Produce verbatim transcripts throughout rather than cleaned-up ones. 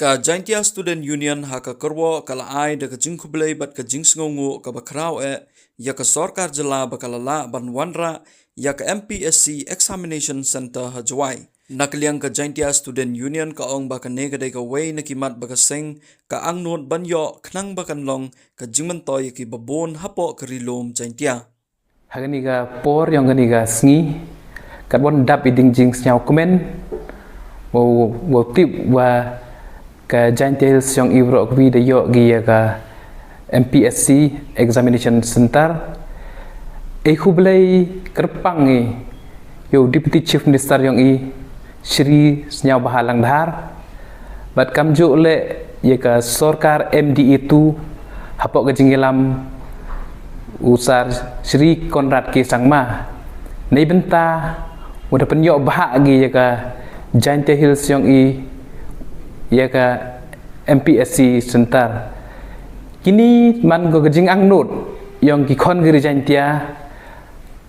Ka Jaintia Student Union ha ka kyrwoh ka la ai da ka jingkhublei bad ka jingsngewnguh kaba khraw eh ïa ka sorkar jylla ba ka la lah ban wanrah ïa ka M P S C Examination Center ha Jowai. Na ka liang ka Jaintia Student Union ka ong ba kane ka dei kawei na ki mat ba ka seng ka angnud ban ïoh khnang ba kan long ka jingmyntoi ïa ki babun hapoh ka Ri Lum Jaintia. Ha kane ka por ïong kane ka sngi, kat wan dap i ding jingsngew kmen, wow, wow tip wa ka Jaintia Hills ïong i waroh kawi da ïoh ki ïa ka M P S C Examination Center. Ei khublei kyrpang i ïa u Deputy Chief Minister ïong i, Shri Sniawbhalang Dhar, bad kamjooh leh ïa ka sorkar M D A two hapoh ka jingïalam u Sir Shri Conrad K Sangma. Neibynta u da pynïoh bha ki ïa ka Jaintia Hills ïong i ïa ka M P S C Center. Kini man ko ka jingangnud ïong ki khon ki ri Jaintia.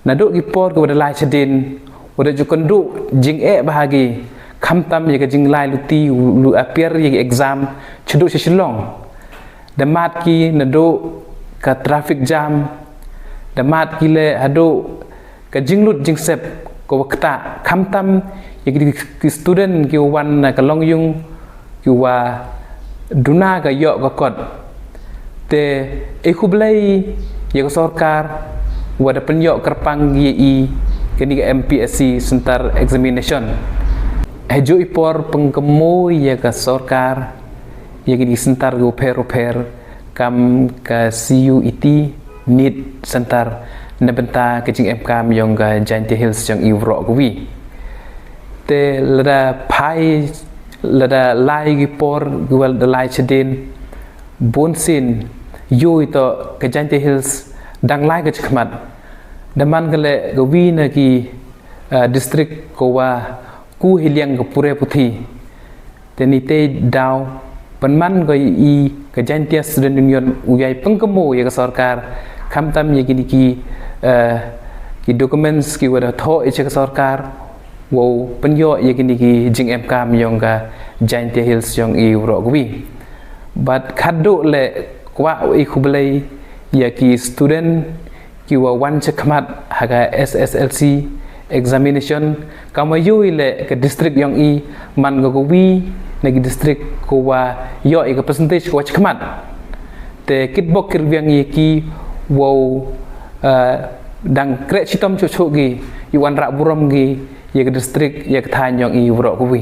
Naduh ki por ki wa da lai shadien, wa da ju kynduh jingeh bha ki, khamtam ïa ka jinglai luti, lu appear ïa ki exam, shaduh sha Shillong. Da mad ki naduh ka traffic jam, da mad ki leh haduh ka jinglut jingsep ka wa ktah, khamtam ïa ki, ki student ki wa wan na ka longïung, ki wa duna ka ïoh ka kot. Te ei khublei ïa ka sorkar wa da pynïoh kyrpang ïa i kani ka M P S C Center Examination. Hajuh i por pynkynmaw ïa ka sorkar ïa kini ki center ki wa pher wa pher, kam ka C U E T, NEET Center, na bynta ka jingemkam ïong ka Jaintia Hills ïong i waroh kawi. Te lada phai, lada lai ki por, ki wa da lai shadien, bunsien, ïoh i to ka Jaintia Hills dang lai ka chakhmat. Da man ka leh kawi na ki, eh, district ka wa ku hi liang ka pure puthi. Te ni te daw pynman ko i ka Jaintia Student Union u ïai pynkynmaw ïa ka sorkar, khamtam ïa kini ki, eh, ki documents ki wa da thoh ïa ka sorkar, wow pynïoh ïa kini ki jingemkam ïong ka Jaintia Hills ïong i waroh kawi. Bad khadduh leh kwah ei khublei ïa ki student ki wa wan chakhmat ha ka S S L C examination, kam wa ïoh i leh ka district ïong i man ka kawi na ki district ka wa ïoh i ka percentage ka wa chakhmat. Te kitbok kirwiang ïa ki wow, eh, dang kreh chitom chuh chuh ki, ïa wanrah burom ki ïa ka district, ïa ka thaiñ ïong i waroh kawi.